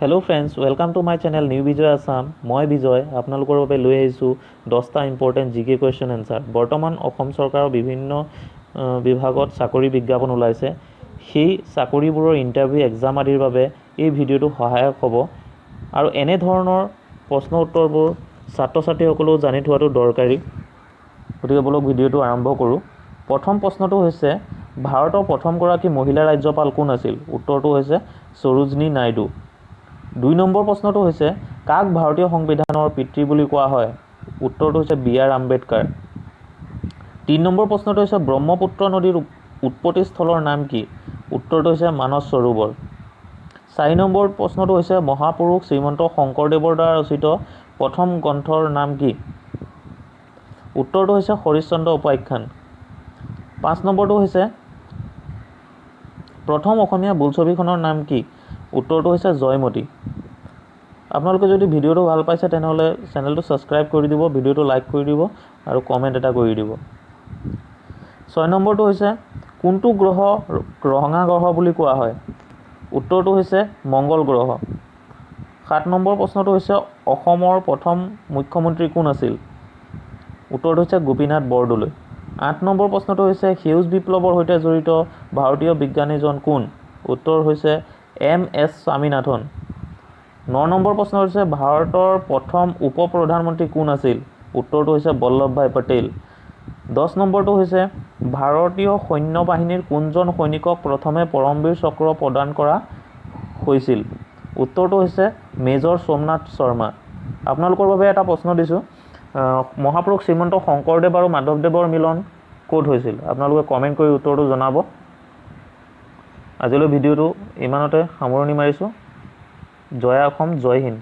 Hello friends, welcome to my channel New Bijoy Assam. মই বিজয় আপোনালোকৰ বাবে লৈ আহিছোঁ 10টা ইম্পৰ্টেণ্ট জিকে কুৱেশ্যন এনচাৰ। বৰ্তমান অসম চৰকাৰৰ বিভিন্ন বিভাগত চাকৰি বিজ্ঞাপন ওলাইছে। সেই চাকৰিবোৰৰ ইণ্টাৰভিউ, এক্সাম আদিৰ বাবে এই ভিডিঅ'টো সহায়ক হ'ব আৰু এনেধৰণৰ প্ৰশ্ন উত্তৰবোৰ ছাত্ৰ ছাত্ৰীসকলেও জানি থোৱাটো দৰকাৰী। গতিকে ব'লক, ভিডিঅ'টো আৰম্ভ কৰোঁ। প্ৰথম প্ৰশ্নটো হৈছে, ভাৰতৰ প্ৰথমগৰাকী মহিলা ৰাজ্যপাল কোন আছিল? উত্তৰটো হৈছে সৰোজিনী নাইডু। 2 নম্বৰ প্ৰশ্নটো হৈছে, কাক ভাৰতীয় সংবিধানৰ পিতৃ বুলি কোৱা হয়? উত্তৰটো হৈছে বি আৰ আম্বেদকাৰ। 3 নম্বৰ প্ৰশ্নটো হৈছে, ব্ৰহ্মপুত্ৰ নদীৰ উৎপত্তিস্থলৰ নাম কি? উত্তৰটো হৈছে মানস সৰোবৰ। 4 নম্বৰ প্ৰশ্নটো হৈছে, মহাপুৰুষ শ্ৰীমন্ত শংকৰদেৱৰ দ্বাৰা ৰচিত প্ৰথম গ্ৰন্থৰ নাম কি? উত্তৰটো হৈছে হৰিশ্চন্দ্ৰ উপাখ্যান। 5 নম্বৰটো হৈছে, প্ৰথম অসমীয়া বোলছবিখনৰ নাম কি? উত্তৰটো হৈছে জয়মতী। আপোনালোকে যদি ভিডিঅ'টো ভাল পাইছে, তেনেহ'লে চেনেলটো ছাবস্ক্ৰাইব কৰি দিব, ভিডিঅ'টো লাইক কৰি দিব আৰু কমেণ্ট এটা কৰি দিব। 6 নম্বৰটো হৈছে, কোনটো গ্ৰহ ৰঙা গ্ৰহ বুলি কোৱা হয়? উত্তৰটো হৈছে মংগল গ্ৰহ। 7 নম্বৰ প্ৰশ্নটো হৈছে, অসমৰ প্ৰথম মুখ্যমন্ত্ৰী কোন আছিল? উত্তৰটো হৈছে গোপীনাথ বৰদলৈ। 8 নম্বৰ প্ৰশ্নটো হৈছে, সেউজ বিপ্লৱৰ সৈতে জড়িত ভাৰতীয় বিজ্ঞানীজন কোন? উত্তৰ হৈছে এম এছ স্বামীনাথন। 9 নম্বৰ প্ৰশ্ন হৈছে, ভাৰতৰ প্ৰথম উপ প্ৰধানমন্ত্ৰী কোন আছিল? উত্তৰটো হৈছে বল্লভভাই পেটেল। 10 নম্বৰটো হৈছে, ভাৰতীয় সৈন্য বাহিনীৰ কোনজন সৈনিকক প্ৰথমে পৰমবীৰ চক্ৰ প্ৰদান কৰা হৈছিল? উত্তৰটো হৈছে মেজৰ সোমনাথ শৰ্মা। আপোনালোকৰ বাবে এটা প্ৰশ্ন দিছোঁ, মহাপুৰুষ শ্ৰীমন্ত শংকৰদেৱ আৰু মাধৱদেৱৰ মিলন ক'ত হৈছিল? আপোনালোকে কমেণ্ট কৰি উত্তৰটো জনাব। আজিলৈ ভিডিঅ'টো ইমানতে সামৰণি মাৰিছোঁ। জয় অসম, জয় হিন্দ।